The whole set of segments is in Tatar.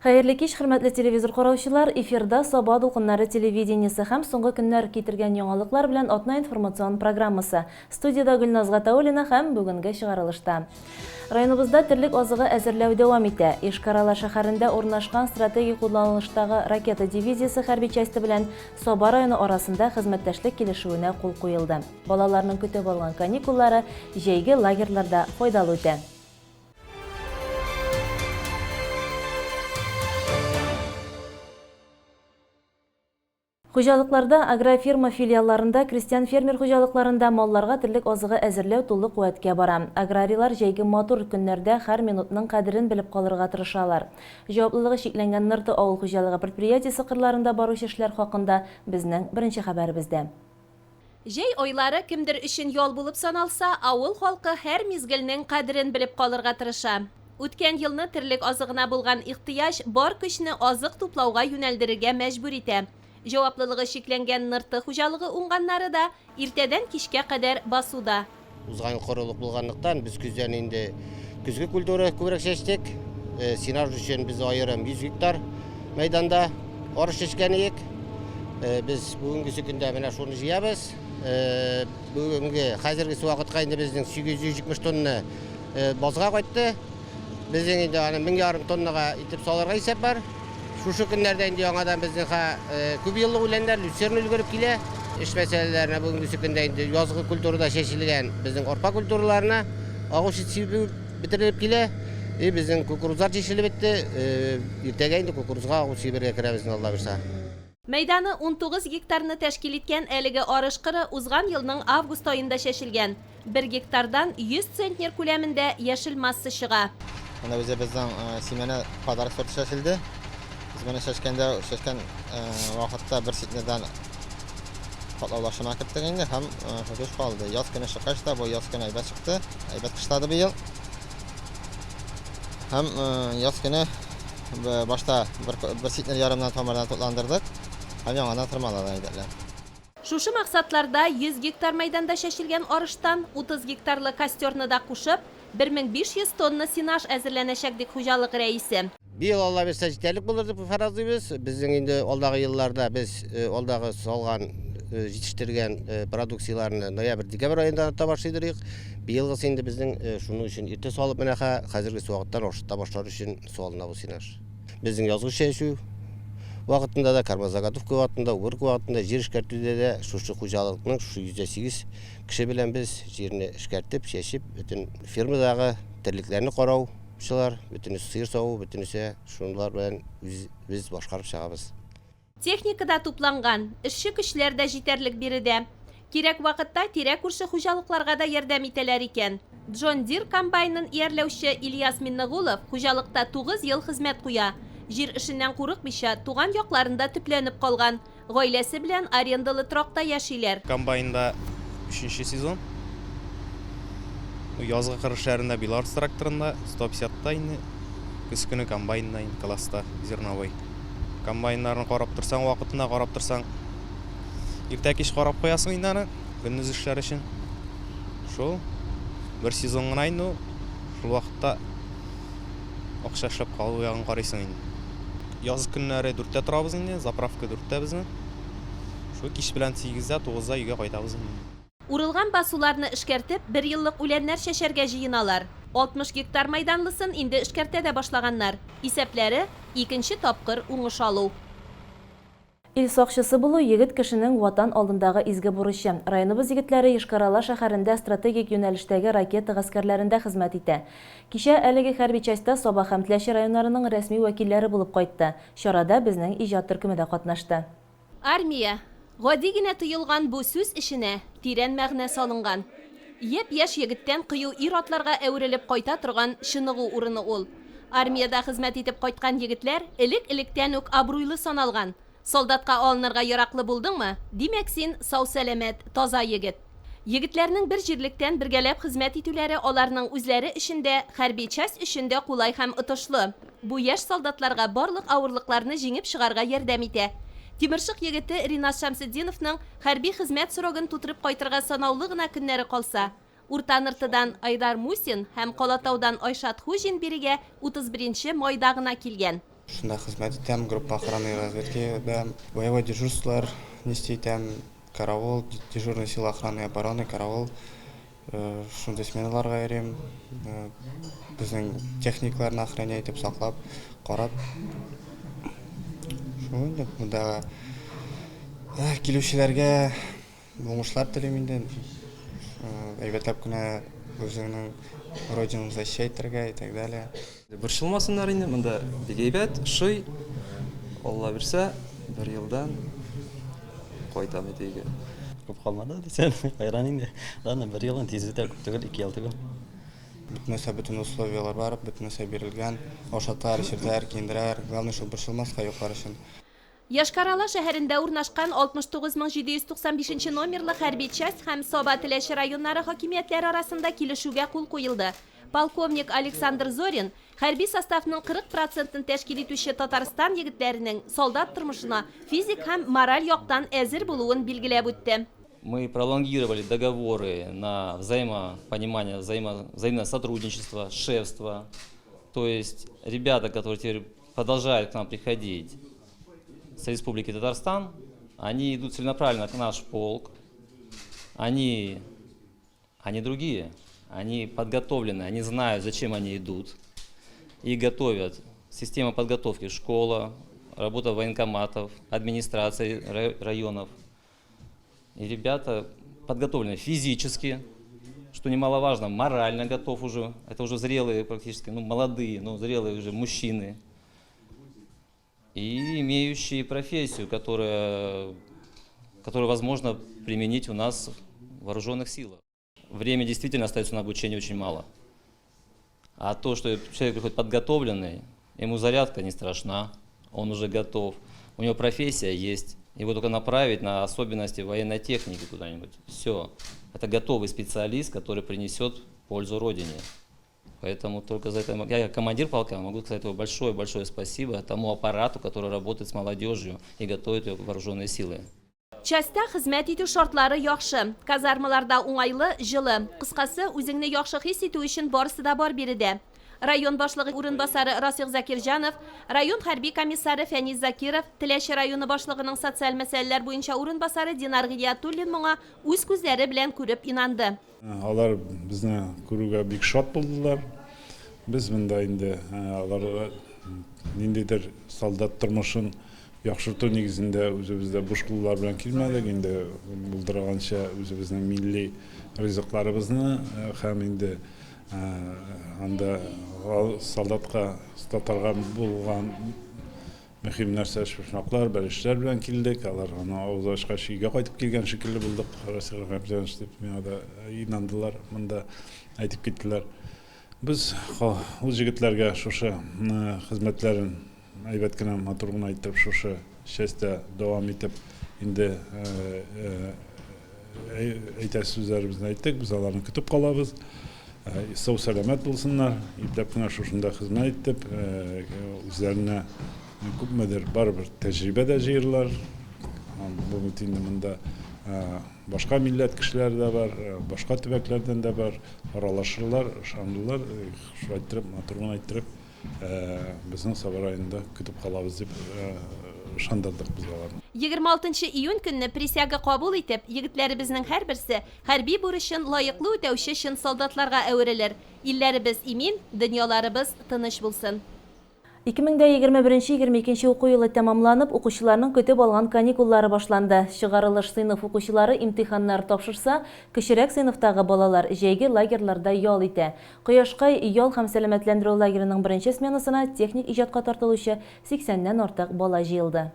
Хәерле кич, хөрмәтле телевизор караучылар! Эфирда Саба дулкыннары телевидениесе һәм соңгы көннәр китергән яңалыклар белән атна информацион программасы. Студиядә Гөлназ Гатауллина һәм бүгенге чыгарылышта. Районыбызда терлек азыгы әзерләү дәвам итә. Йошкар-Ола шәһәрендә урнашкан стратегик кулланылыштагы ракета дивизиясе хәрби часте белән Саба районы арасында хезмәттәшлек килешүенә кул куелды. Балаларның көтеп алган каникуллары җәйге лагерьларда файдалы үтә. Хуҗалыкларда, агрофирма филиалларында, крестьян-фермер хуҗалыкларында малларга терлек азыгы әзерләү тулы куәткә бара. Аграрийлар җәйге матур көннәрдә һәр минутның кадерен белеп калырга тырышалар. Җаваплылыгы чикләнгән Нырты авыл хуҗалыгы предприятиесе кырларында баручы эшләр хакында безнең беренче хәбәребездә. Җәй айлары кемдер өчен ял булып саналса, авыл халкы һәр мизгелнең кадерен белеп калырга тырыша. Үткән елны терлек азыгына булган ихтыяҗ бар көчне азык туплауга юнәлдерергә мәҗбүр итә. Җаваплылыгы чикләнгән Нырты хуҗалыгы уңганнары да иртәдән кичкә кадәр басуда. Узган ел корылык булганлыктан, без көздән инде көзге культура күбрәк чәчтек. Сенаж өчен без аерым 100 гектар мәйданда арыш чәчкән идек. Без бүгенгесе көндә менә шуны җыябыз. Бүгенге хәзергесе вакытка инде безнең 870 тонна базга кайтты. Безнең инде аны 1500 тоннага итеп салырга исәп бар. Шушы көннәрдә инде яңадан безнең ха күп еллык үләннәр, люцерна өлгереп килә. Эш мәсьәләләренә бүгенгесе көндә инде язгы культурада чәчелгән безнең арпа культураларына агу сибү бетерелеп килә. И безнең кукурузлар чәчелеп бетте. Иртәгә инде кукурузга агу сибергә керәбез инде, Алла бирса. Мәйданы 19 гектарны тәшкил иткән әлеге арыш кыры узган елның август аенда чәчелгән. Бер гектардан 100 центнер күләмендә яшел масса чыга. Менә үзебезнең симәнә подарок сорты чәчелде. Без моны чәчкәндә, чәчкән вакытта бер центнердан катлаулашына керттек инде һәм шундый калды. Яз көне чыккач та, бу яз көне әйбәт чыкты, әйбәт кышлады быел. Һәм яз көне башта бер, бер центнер ярымнан тамырдан тутландырдык һәм яңадан тырмаладык әйбәтләп. Шушы максатларда 100 гектар мәйданда чәчелгән арыштан 30 гектарлы костерны да кушып, 1500 тонна сенаж әзерләнәчәк, ди хуҗалык рәисе. Быел, Алла бирсә, җитәрлек булыр дип фаразлыйбыз. Безнең инде алдагы елларда без алдагы салган, җитештергән продукцияләрне ноябрь-декабрь аенда та башлыйдыр идек. Быелгысы инде безнең шуның өчен иртә салып менә хәзерге вакыттан ашыта башлар өчен салына бу сенаж. Безнең язгы чәчү вакытында да, кормозаготовка вакытында, уборка вакытында, җир эшкәртүдә дә шушы хуҗалыкның шушы 108 кеше белән без җирне эшкәртеп, чәчеп, бөтен фермадагы терлекләрне карау, Чылар, бөтенесе сыер саву, бөтенесе шунлар белән без башкарып чыгабыз. Техника да тупланган, эшче көчләр дә җитәрлек биредә. Кирәк вакытта тирә-күрше хуҗалыкларга да ярдәм итәләр икән. Джон Дир комбайнын иярләүче Ильяс Миннегулов хуҗалыкта тугыз ел хезмәт куя. Җир эшеннән курыкмыйча, туган якларында төпләнеп калган. Гаиләсе белән арендалы торакта яшиләр. Комбайнда өченче сезон. Язгы кыр эшләрендә Беларус тракторында, 150 та инде. Көз көне комбайнда инде класста зерновой. Комбайннарны карап торсаң, вакытында карап торсаң, иртә-кич карап куясың инде аны, көндез эшләр өчен. Шул бер сезон гына инде ул. Шул вакытта акча эшләп калу ягын карыйсың инде. Яз көннәре дүрттә торабыз инде, заправка дүрттә безнең. Шул кич белән сигездә, тугызда өйгә кайтабыз инде. Урылган басуларны эшкәртеп, берьеллык үләннәр чәчәргә җыеналар. 60 гектар мәйданлысын инде эшкәртә дә башлаганнар. Исәпләре, икенче тапкыр уңыш алу. Ил сакчысы булу, егет кешенең Ватан алдындагы изге бурычы. Районыбыз егетләре Йошкар-Ола шәһәрендә стратегик юнәлештәге ракета гаскәрләрендә хезмәт итә. Кичә әлеге хәрби частьта Саба һәм Теләче районнарының рәсми вәкилләре булып кайтты. Чарада безнең иҗат төркеме дә катнашты. Армия. Гади генә тоелган бу сүз эченә тирән мәгънә салынган. Япь-яшь егеттән кыю ир-атларга әверелеп кайта торган чыныгу урыны ул. Армиядә хезмәт итеп кайткан егетләр элек-электән үк абруйлы саналган. Солдатка алынырга яраклы булдыңмы, димәк, син сау-сәламәт, таза егет. Егетләрнең бер җирлектән бергәләп хезмәт итүләре аларның үзләре өчен дә, хәрби часть өчен дә кулай һәм отышлы. Бу яшь солдатларга барлык авырлыкларны җиңеп чыгарга ярдәм итә. Тимершык егете Ринас Шәмсетдиновның хәрби хезмәт срогын тутырып кайтырга санаулы гына көннәре калса, Урта Ныртыдан Айдар Мусин һәм Калатаудан Айшат Хуҗин бирегә 31 нче майда гына килгән. Шунда хезмәт итәм, группа охраны и разведкида, боевой дежурстволар нести итәм, караул, дежурный сила охраны и обороны, караул, шундый сменаларга йөрим. Безнең техникларны охранять итеп, саклап, карап. Шул инде, монда килүчеләргә Уңышлар телим инде. Әйбәтләп кенә үзеңнең родинаңны защищать итәргә и так далее. Борчылмасыннар инде, монда бик әйбәт, ошый. Алла бирсә, бер елдан кайтам инде өйгә. Күп калмады дисәң, хайран инде. Ладно, бер елдан тиз үтә, күп түгел, ике ел түгел. Бөтен нәрсә, бөтен условияләр бар, бөтен нәрсә бирелгән. Ашаталар, эчертәләр, киендерәләр. Главное, шул борчылмаска, йоклар өчен. Йошкар-Ола шәһәрендә урнашкан 69795 нче номерлы хәрби часть һәм Саба-Теләче районнары хакимиятләре арасында килешүгә кул куелды. Полковник Александр Зорин хәрби составның 40 процентын тәшкил итүче Татарстан егетләренең солдат тормышына физик һәм мораль яктан әзер булуын билгеләп үтте. Мы пролонгировали договоры на взаимопонимание, взаимо, взаимное сотрудничество, шефство. То есть ребята, которые теперь продолжают к нам приходить с Республики Татарстан, они идут целенаправленно к наш полк, они, они другие, они подготовлены, они знают, зачем они идут, и готовят. Система подготовки, школа, работа военкоматов, администрации районов. И ребята подготовлены физически, что немаловажно, морально готов уже. Это уже зрелые практически, ну молодые, но зрелые уже мужчины. И имеющие профессию, которая, которую возможно применить у нас в вооруженных силах. Время действительно остается на обучение очень мало. А то, что человек приходит подготовленный, ему зарядка не страшна, он уже готов, у него профессия есть, его только направить на особенности военной техники куда-нибудь. Все. Это готовый специалист, который принесет пользу Родине. Поэтому только за это я как командир полка могу сказать большое-большое спасибо тому аппарату, который работает с молодежью и готовит ее в вооруженные силы. Частьта хезмәт итү шартлары яхшы. Казармаларда уңайлы, җылы. Кыскасы, үзеңне яхшы хис итү өчен барысы да бар биредә. Район башлыгы урынбасары Расих Закирҗанов, район хәрби комиссары Фәнис Закиров, Теләче районы башлыгының социаль мәсьәләләр буенча урынбасары Динар Гыйниятуллин моңа үз күзләре белән күреп инанды. Алар безне күрүгә бик шат булдылар. Без монда инде алар ниндидер солдат тормышын яхшырту нигезендә үзебез дә буш куллар белән килмәдек. Инде булдырганча үзебезнең милли ризыкларыбызны һәм инде анда солдатка, татарга булган мөһим нәрсә өчпочмаклар, бәлешләр белән килдек. Алар аны авыз ачкач өйгә кайтып килгән шикелле булдык. Расих Рәхмәтҗанович дип миңа да инандылар, монда әйтеп киттеләр. Без ул җегетләргә шушы хезмәтләрен әйбәт кенә, матур гына иттереп шушы частьта дәвам итеп инде әйтәсе сүзләребезне әйттек. Без аларны көтеп калабыз. Сау-сәламәт булсыннар, ипләп кенә шушында хезмәт итеп, үзләренә күпмедер барыбер тәҗрибә дә җыерлар. Бу бит инде монда башка милләт кешеләре дә бар, башка төбәкләрдән дә бар, аралашырлар, ышанырлар, шулай иттереп, матур гына иттереп Безнең Саба районында көтеп калабыз дип ышандырдык без аларны. 26 нчы июнь көнне присяга кабул итеп, егетләребезнең һәрберсе хәрби бурычын лаеклы үтәүче чын солдатларга әверелер. Илләребез имин, дөньяларыбыз тыныч булсын. 2021 22 уку елы тәмамланып, укучыларның көтеп алган каникуллары башланды. Чыгарылыш сыйныф укучылары имтиханнар тапшырса, кечерәк сыйныфтагы балалар җәйге лагерьларда ял итә. Кояшкай ял һәм сәламәтләндерү лагерының беренче сменасына техник иҗатка тартылучы сиксәннән артык бала җыелды.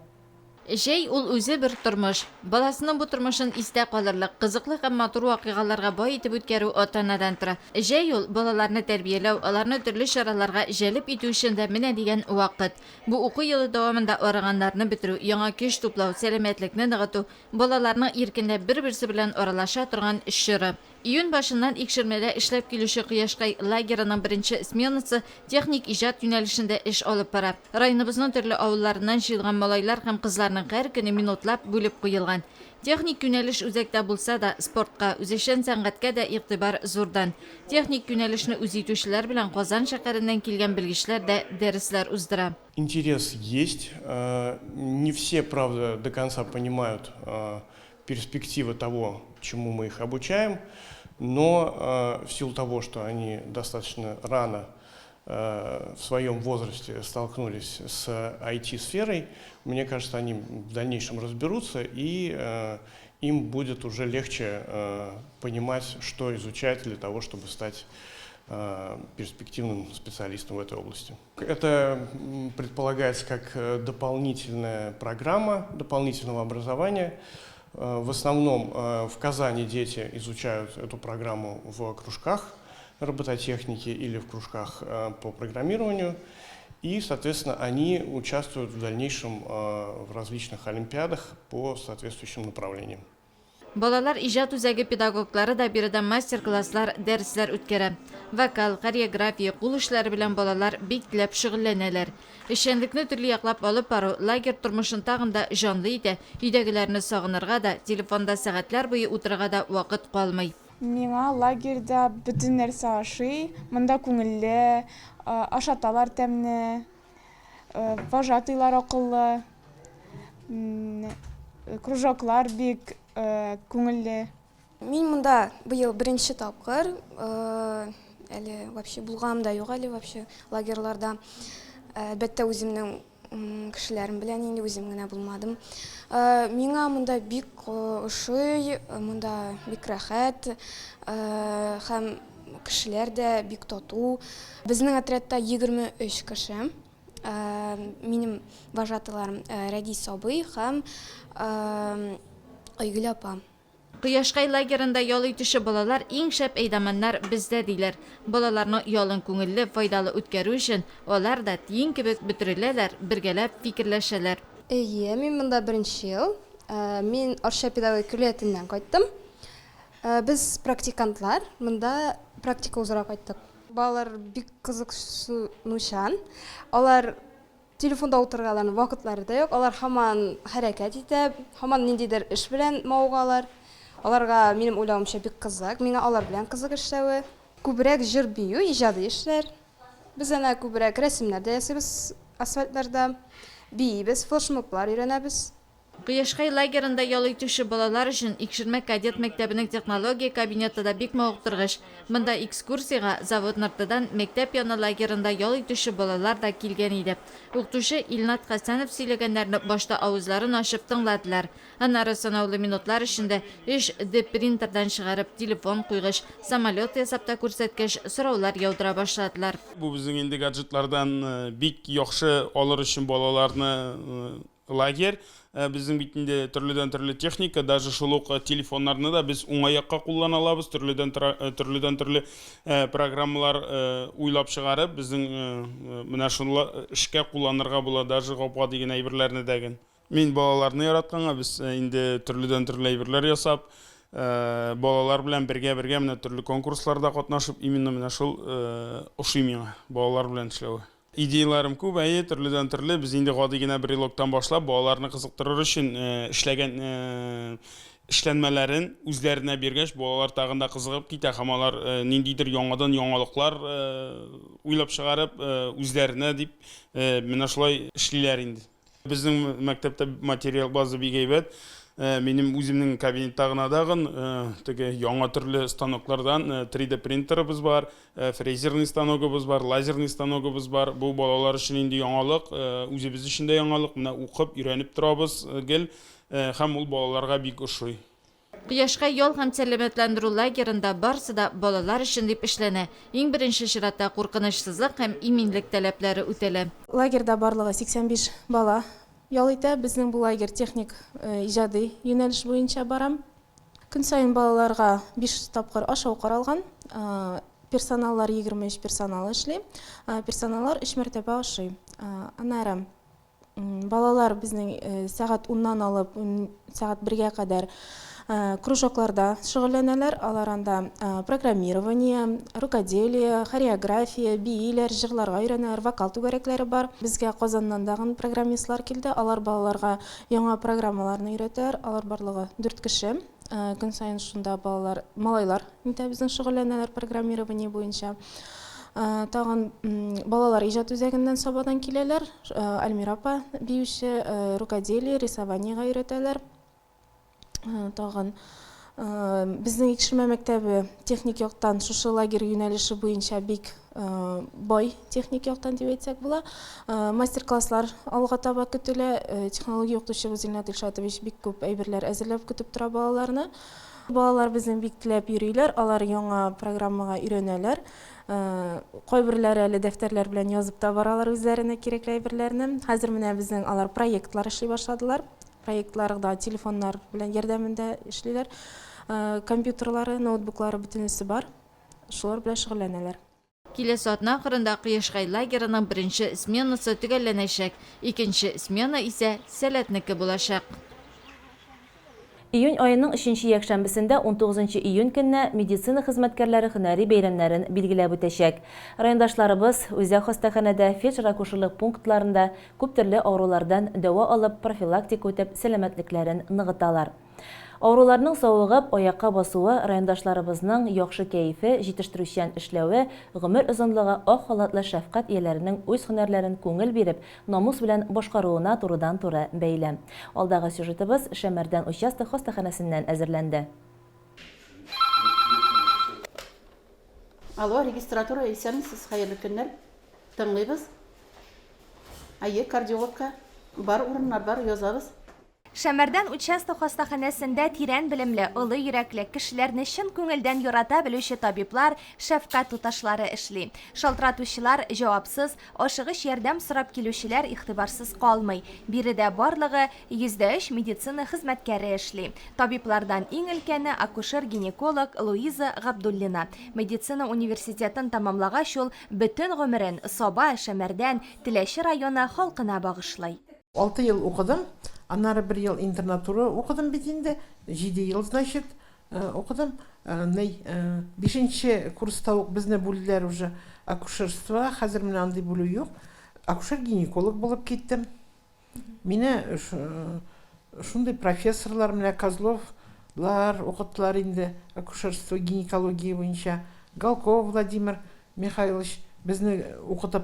Җәй ул үзе бер тормыш. Баласының бу тормышын истә калырлык, кызыклы һәм матур вакыйгаларга бай итеп үткәрү ата-анадан тора. Җәй ул, балаларны тәрбияләү, аларны төрле чараларга җәлеп итү өчен дә менә дигән вакыт. Бу уку елы дәвамында арыганнарны бетерү, яңа көч туплау, сәламәтлекне ныгыту, балаларның иркенләп бер-берсе белән аралаша торган чоры. Июнь башыннан Икшермәдә эшләп килүче Кояшкай лагереның беренче сменасы техник иҗат юнәлешендә эш алып бара. Районыбызның төрле авылларыннан җыелган малайлар һәм кызларның һәр көне минутлап бүлеп куелган. Техник юнәлеш үзәктә булса да, спортка, үзешчән сәнгатькә дә игътибар зурдан. Техник юнәлешне үз итүчеләр белән Казан шәһәреннән килгән белгечләр дә дәресләр уздыра. Интерес есть. Не все, правда, до конца понимают перспективы того, чему мы их обучаем, но в силу того, что они достаточно рано в своем возрасте столкнулись с IT-сферой, мне кажется, они в дальнейшем разберутся и им будет уже легче понимать, что изучать для того, чтобы стать перспективным специалистом в этой области. Это предполагается как дополнительная программа дополнительного образования. В основном в Казани дети изучают эту программу в кружках робототехники или в кружках по программированию. И, соответственно, они участвуют в дальнейшем в различных олимпиадах по соответствующим направлениям. Балалар иҗат үзәге педагоглары да биредә мастер-класслар, дәресләр үткәрә. Вокал, хореография, кул эшләре белән балалар бик теләп шөгыльләнәләр. Эшчәнлекне төрле яклап алып бару лагерь тормышын тагын да җанлы итә, өйдәгеләрне сагынырга да, телефонда сәгатьләр буе утырырга да вакыт калмый. Миңа лагерьда бөтен нәрсә ошый, монда күңелле, ашаталар тәмне, вожатыйлар акыллы, кружоклар бик күңелле. Мин монда быел беренче тапкыр, әле вообще булганым да юк әле вообще лагерьларда. Әлбәттә, үземнең кешеләрем белән инде үзем генә булмадым. Миңа монда бик ошый, монда бик рәхәт һәм кешеләр дә бик тату. Безнең отрядта 23 кеше. Минем вожатыйларым Рәдис абый һәм Айгөл апа. Кояшкай лагерында ял итүче балалар иң шәп әйдаманнар бездә, диләр. Балаларның ялын күңелле, файдалы үткәрү өчен алар да тиен кебек бөтереләләр, бергәләп фикерләшәләр. Әйе, мин монда беренче ел. Мин Арча педагогик көллиятеннән кайттым. Без практикантлар, монда практика узарга кайттык. Балалар бик кызыксынучан. Алар телефонда утырырга аларның вакытлары да юк. Алар һаман хәрәкәт итә, һаман ниндидер эш белән мавыгалар. Аларга, минем уйлавымча, бик кызык. Миңа алар белән кызык эшләве. Күбрәк җыр-бию, иҗади эшләр. Без әнә күбрәк рәсемнәр дә ясыйбыз асфальтларда. Биибез, флешмоблар өйрәнәбез. Кояшкай лагерында ял итүче балалар өчен Икшермә кадет мәктәбенең технология кабинеты да бик мавыктыргыч. Монда экскурсиягә Завод Ныртыдан мәктәп яны лагерында ял итүче балалар да килгән иде. Укытучы Илнат Хәсәнов сөйләгәннәрне башта авызларын ачып тыңладылар. Аннары санаулы минутлар эчендә өч Д-принтердан чыгарып телефон куйгыч, самолет ясап та күрсәткәч, сораулар яудыра башладылар. Бу безнең инде гаджетлардан бик яхшы алыр өчен балаларны Лагерь, безнең бит инде төрледән-төрле техника, даже шул ук телефоннарны да без уңай якка куллана алабыз, төрледән-төрле программалар уйлап чыгарып, безнең менә шул эшкә кулланырга була, даже гап-гади генә әйберләрне дә ген. Мин балаларны яратканга, без инде төрледән-төрле әйберләр ясап, балалар белән бергә-бергә менә төрле конкурсларда катнашып, именно менә шул ошый миңа, балалар белән эшләве. Идеяләрем күп, әйе, төрледән-төрле. Без инде гади генә брелоктан башлап, балаларны кызыктырыр өчен эшләгән эшләнмәләрен үзләренә биргәч, балалар тагын да кызыгып китә һәм алар ниндидер яңадан яңалыклар уйлап чыгарып, үзләренә дип менә шулай эшлиләр инде. Безнең мәктәптә материал база бик әйбәт. Минем үземнең кабинетта гына дагын теге яңа төрле станоклардан 3D принтерыбыз бар, фрезерный станогыбыз бар, лазерный станогыбыз бар. Бу балалар өчен инде яңалык, үзебез өчен дә яңалык. Менә укып, өйрәнеп торабыз гел һәм ул балаларга бик ошый. Кояшкай ял һәм сәламәтләндерү лагерында барысы да балалар өчен дип эшләнә. Иң беренче чиратта куркынычсызлык һәм иминлек таләпләре үтәлә. Лагерьда барлыгы 85 бала ял итә. Безнең бу лагерь техник иҗади юнәлеш буенча бара. Көн саен балаларга биш тапкыр ашау каралган. Персоналлар 23 персонал эшли. Персоналлар өч мәртәбә ашый. Аннары Балалар безнең сәгать уннан алып сәгать бергә кадәр Кружокларда шөгыльләнәләр. Алар анда программирование, рукоделие, хореография, бииләр, җырларга өйрәнәләр, вокал түгәрәкләре бар. Безгә Казаннан тагын программистлар килде. Алар балаларга яңа программаларны өйрәтәләр. Алар барлыгы дүрт кеше. Көн саен шунда балалар, малайлар инде безнең шөгыльләнәләр программирование буенча. Тагын балалар иҗат үзәгеннән Сабадан киләләр. Альмира апа биюче, рукоделие, рисованиега өйрәтәләр. Тагын безнең Икшермә мәктәбе техник яктан шушы лагерь юнәлеше буенча бик бай техник яктан дип әйтсәк була. Мастер-класслар алга таба көтелә. Технология укытучыбыз Илнат Илшатович бик күп әйберләр әзерләп көтеп тора балаларны. Балалар безнең бик теләп йөриләр, алар яңа программага өйрәнәләр. Кайберләре әле дәфтәрләр белән язып та баралар үзләренә кирәкле әйберләрне. Хәзер менә безнең алар проектлар эшли башладылар. Проектларда телефоннар белән ярдәмендә эшлиләр. Компьютерлары, ноутбуклары бөтенесе бар. Шулар белән шөгыльләнәләр. Киләсе атна ахырында Кояшкай лагерының беренче сменасы төгәлләнәчәк, икенче смена исә Сәләтнеке булачак. Июнь аеның өченче якшәмбесендә, унтугызынчы июнь көнне медицина хезмәткәрләре һөнәри бәйрәмнәрен билгеләп үтәчәк. Райондашларыбыз үзәк хастаханәдә, фельдшер-акушерлык пунктларында күп төрле авырулардан дәва алып, профилактика үтеп, сәламәтлекләрен ныгыталар. Авыруларның савыгып, аякка басуы, райондашларыбызның яхшы кәефе, җитештерүчән эшләве, гомер озынлыгы ак халатлы шәфкать ияләренең үз һөнәрләрен күңел биреп, намус белән башкаруына турыдан-туры бәйле. Алдагы сюжетыбыз Шәмәрдән участок хастаханәсеннән әзерләнде. Алло, регистратура, исәнмесез, хәерле көннәр. Тыңлыйбыз. Әйе, кардиологка бар урыннар бар, язабыз. Шәмәрдән участок хастаханәсендә тирән белемле, олы йөрәкле, кешеләрне чын күңелдән ярата белүче табиблар, шәфкать туташлары эшли. Шалтыратучылар җавапсыз, ашыгыч ярдәм сорап килүчеләр игътибарсыз калмый. Биредә барлыгы 103 медицина хезмәткәре эшли. Табиблардан иң өлкәне, акушер-гинеколог Луиза Габдуллина. Медицина университетын тәмамлагач ул бөтен гомерен Саба, Шәмәрдән, Теләче районы халкына багышлый. Алты ел укыдым, аннары бер ел интернатура укыдым бит инде, җиде ел, значит, укыдым. Ни, бишенче курста ук безне бүлделәр уже акушерствога, хәзер менә андый бүлү юк. Акушер-гинеколог булып киттем. Мине шундый профессорлар, менә Козловлар укыттылар инде акушерство, гинекология буенча. Галков Владимир Михайлович безне укытып,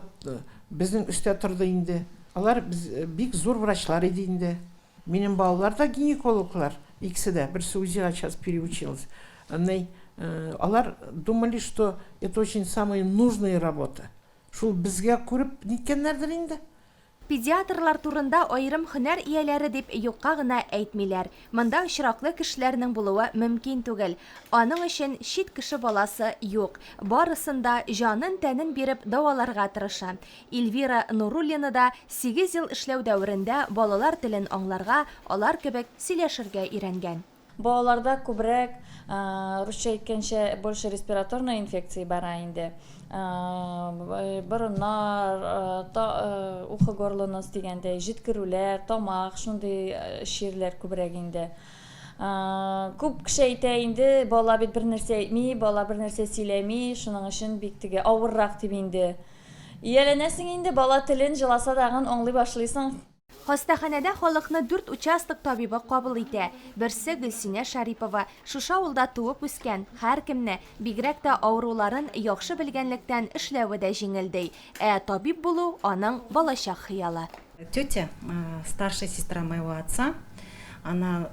безнең өстә торды инде. Алар без, бик зур врачлар иде инде. Минем балалар да гинекологлар, икесе дә, берсе УЗИга сейчас переучилась. Ни, алар думали, что это очень самая нужная работа. Шул безгә күреп ниткәннәрдер инде. Педиатрлар турында аерым һөнәр ияләре дип юкка гына әйтмиләр. Монда очраклы кешеләрнең булуы мөмкин түгел. Аның өчен чит кеше баласы юк. Барысын да җанын-тәнен биреп дәваларга тырыша. Эльвира Нуруллина да сигез ел эшләү дәверендә балалар телен аңларга, алар кебек сөйләшергә өйрәнгән. Балаларда күбрәк, русча әйткәнчә, больше респираторная инфекция бара инде. Борыннар, ухо, горло, нос дигәндәй, җиткерүләр, тамак, шундый чирләр күбрәк инде. Күп кеше әйтә инде, бала бит бер нәрсә әйтми, бала бер нәрсә сөйләми, шуның өчен бик теге авыррак дип инде. Ияләнәсең инде, бала телен җыласа дагын аңлый башлыйсың. Хастаханәдә халыкны дүрт участок табибы кабул итә. Берсе, Гөлсинә Шәрипова. Шушы авылда туып-үскән, һәркемне, бигрәк тә авыруларын яхшы белгәнлектән эшләве дә җиңел, ди. Ә табиб булу, аның балачак хыялы. Тетя, старшая сестра моего отца, она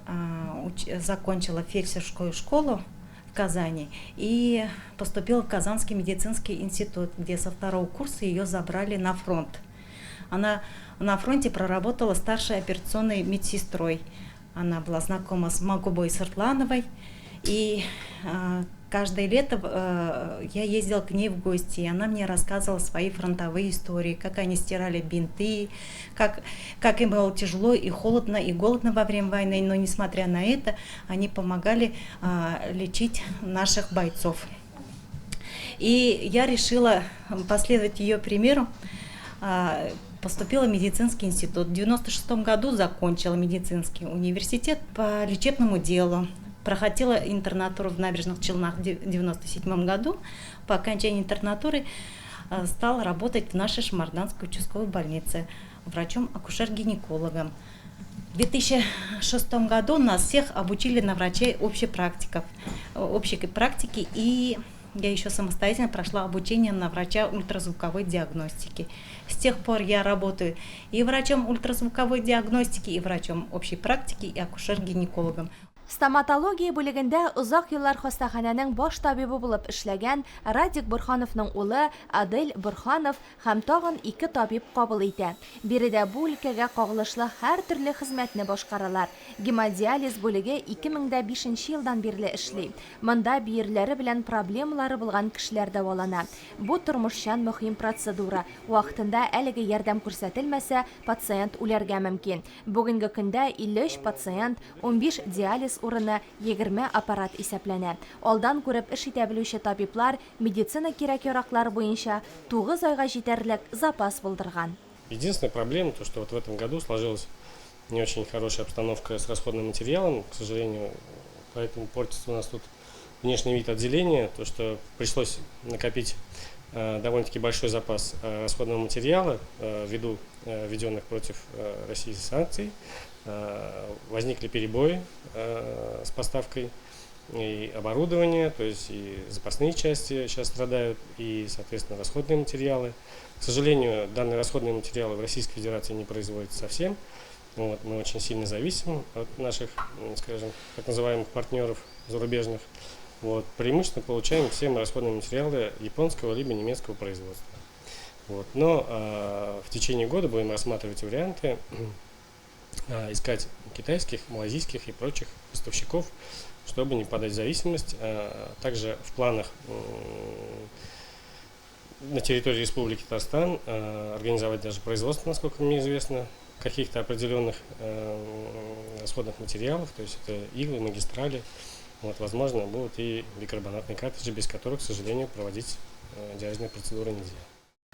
закончила фельдшерскую школу в Казани и поступила в Казанский медицинский институт, где со второго курса ее забрали на фронт. Она на фронте проработала старшей операционной медсестрой. Она была знакома с Магубой Сыртлановой. И каждое лето я ездила к ней в гости, и она мне рассказывала свои фронтовые истории, как они стирали бинты, как, как им было тяжело и холодно, и голодно во время войны, но несмотря на это, они помогали лечить наших бойцов. И я решила последовать ее примеру, поступила в медицинский институт. В 96 году закончила медицинский университет по лечебному делу. Проходила интернатуру в Набережных Челнах в 1997 году. По окончании интернатуры стала работать в нашей Шаморданской участковой больнице врачом-акушер-гинекологом. В 2006 году нас всех обучили на врачей общей практиков, общей практики, и я еще самостоятельно прошла обучение на врача ультразвуковой диагностики. С тех пор я работаю и врачом ультразвуковой диагностики, и врачом общей практики, и акушер-гинекологом. Стоматология бүлегендә озак еллар хастаханәнең баш табибы булып эшләгән Радик Борһановның улы Адель Борһанов һәм тагын ике табиб кабул итә. Биредә бу өлкәгә кагылышлы һәртөрле хезмәтне башкаралар. Гемодиализ бүлеге 2005 нче елдан бирле эшли. Монда бөерләре белән проблемалары булган кешеләр дәвалана. Бу тормышчан мөһим процедура. Вакытында әлеге ярдәм күрсәтелмәсә, пациент үләргә мөмкин. Бүгенге көндә 53 пациент, 15 диализ урыны, 20 аппарат исәпләнә. Алдан күреп эш итә белүче табиблар медицина кирәк-яраклары буенча 9 айга җитәрлек запас булдырган. Единственная проблема, то что вот в этом году сложилась не очень хорошая обстановка с расходным материалом, к сожалению, поэтому портится у нас тут внешний вид отделения, то что пришлось накопить довольно-таки большой запас расходного материала ввиду введенных против России санкций. Возникли перебои с поставкой и оборудования, то есть и запасные части сейчас страдают, и, соответственно, расходные материалы. К сожалению, данные расходные материалы в Российской Федерации не производятся совсем. Вот, мы очень сильно зависим от наших, скажем, так называемых партнеров зарубежных. Вот, преимущественно получаем все мы расходные материалы японского либо немецкого производства. Вот, но в течение года будем рассматривать варианты, искать китайских, малайзийских и прочих поставщиков, чтобы не попадать в зависимость. Также в планах на территории Республики Татарстан организовать даже производство, насколько мне известно, каких-то определенных расходных материалов, то есть это иглы, магистрали. Вот, возможно, будут и бикарбонатные картриджи, без которых, к сожалению, проводить диализные процедуры нельзя.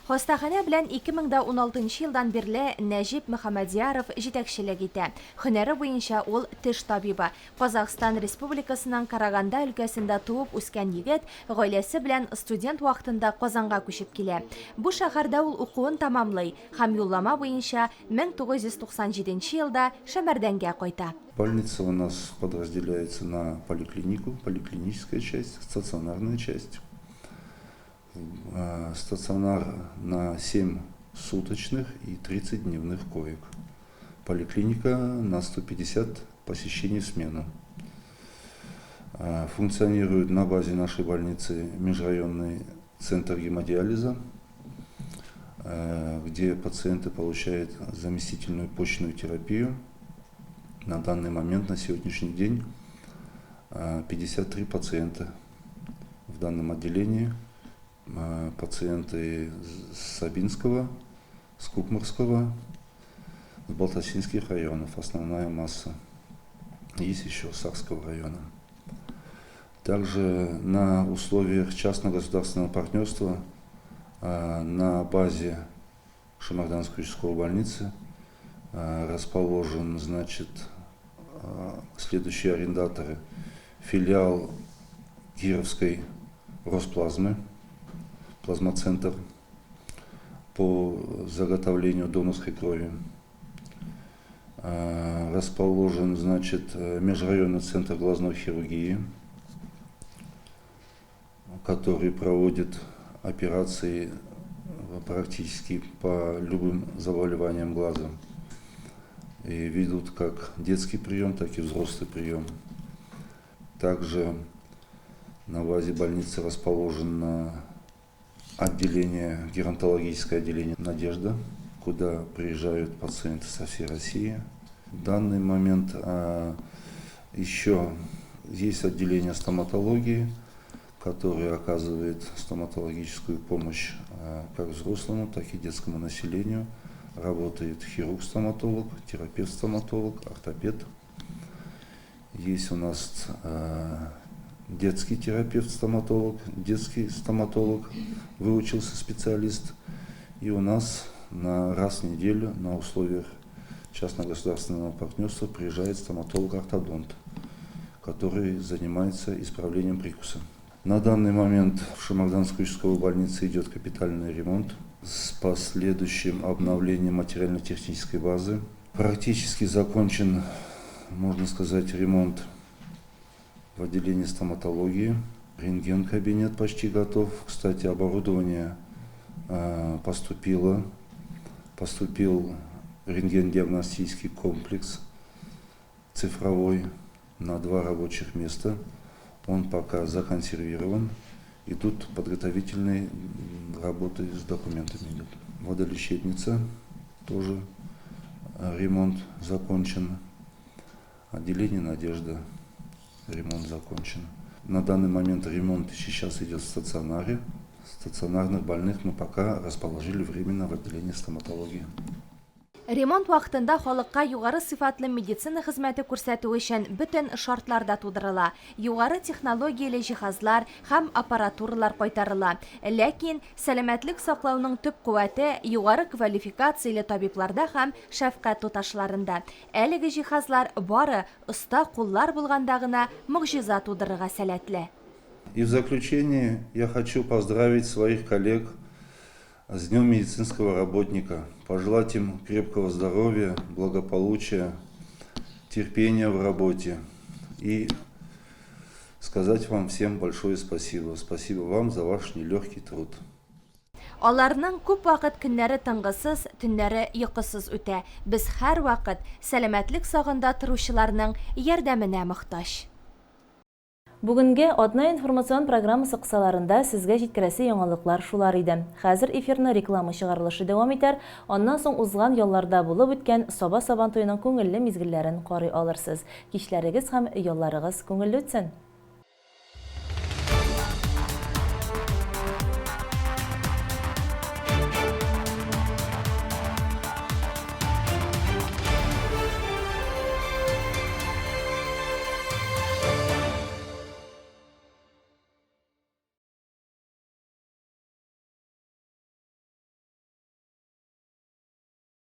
Хастаханә белән 2016 елдан бирле Нәҗип Мөхәммәдьяров җитәкчелек итә. Һөнәре буенча ул теш табибы. Казахстан Республикасының Караганда өлкәсендә туып үскән егет гаиләсе белән студент вакытында Казанга күчеп килә. Бу шәһәрдә ул укуын тәмамлый һәм юллама буенча 1997 елда Шәмәрдәнгә кайта. Больница у нас подразделяется на поликлинику, поликлиническая часть, стационарная часть. Стационар на 7 суточных и 30 дневных коек. Поликлиника на 150 посещений в смену. Функционирует на базе нашей больницы межрайонный центр гемодиализа, где пациенты получают заместительную почечную терапию. На данный момент, на сегодняшний день, 53 пациента в данном отделении. Пациенты с Сабинского, с Кукморского, с Балтасинских районов, основная масса. Есть еще Сакского района. Также на условиях частно-государственного партнерства на базе Шаморданской участковой больницы расположен, значит, следующие арендаторы. Филиал Кировской Росплазмы, плазмоцентр по заготовлению донорской крови. Расположен, значит, межрайонный центр глазной хирургии, который проводит операции практически по любым заболеваниям глаза. И ведут как детский прием, так и взрослый прием. Также на базе больницы расположено отделение, геронтологическое отделение «Надежда», куда приезжают пациенты со всей России. В данный момент еще есть отделение стоматологии, которое оказывает стоматологическую помощь как взрослому, так и детскому населению. Работает хирург-стоматолог, терапевт-стоматолог, ортопед. Есть у нас детский терапевт-стоматолог, детский стоматолог, выучился специалист. И у нас на раз в неделю на условиях частно-государственного партнерства приезжает стоматолог-ортодонт, который занимается исправлением прикуса. На данный момент в Шаморданской участковой больнице идет капитальный ремонт с последующим обновлением материально-технической базы. Практически закончен, можно сказать, ремонт в отделении стоматологии. Рентген-кабинет почти готов. Кстати, оборудование поступило. Поступил рентген-диагностический комплекс цифровой на два рабочих места. Он пока законсервирован. Идут подготовительные работы с документами. Идут. Водолечебница тоже ремонт закончен. Отделение «Надежда» ремонт закончен. На данный момент ремонт сейчас идет в стационаре. Стационарных больных мы пока расположили временно в отделении стоматологии. Ремонт вакытында халыкка югары сыйфатлы медицина хезмәте күрсәтү өчен бөтен шартлар да тудырыла, югары технологияле җиһазлар һәм аппаратуралар кайтарыла. Ләкин сәламәтлек саклауның төп куәте югары квалификацияле табибларда һәм шәфкать туташларында. Әлеге җиһазлар бары оста куллар булганда гына могҗиза тудырырга сәләтле. И в заключение я хочу поздравить своих коллег с Днем медицинского работника, пожелать им крепкого здоровья, благополучия, терпения в работе и сказать вам всем большое спасибо. Спасибо вам за ваш нелегкий труд. Аларның күп вакыт көннәре тынгысыз, төннәре йокысыз үтә. Без һәрвакыт сәламәтлек сагында торучыларның ярдәменә мохтаҗ. Бүгенге атна информацион программасы кысаларында сезгә җиткерәсе яңалыклар шулар иде. Хәзер эфирны реклама чыгарылышы дәвам итәр, аннан соң узган ялларда булып үткән Саба Сабантуеның күңелле мизгелләрен карый алырсыз. Кичләрегез һәм ялларыгыз күңелле үтсен!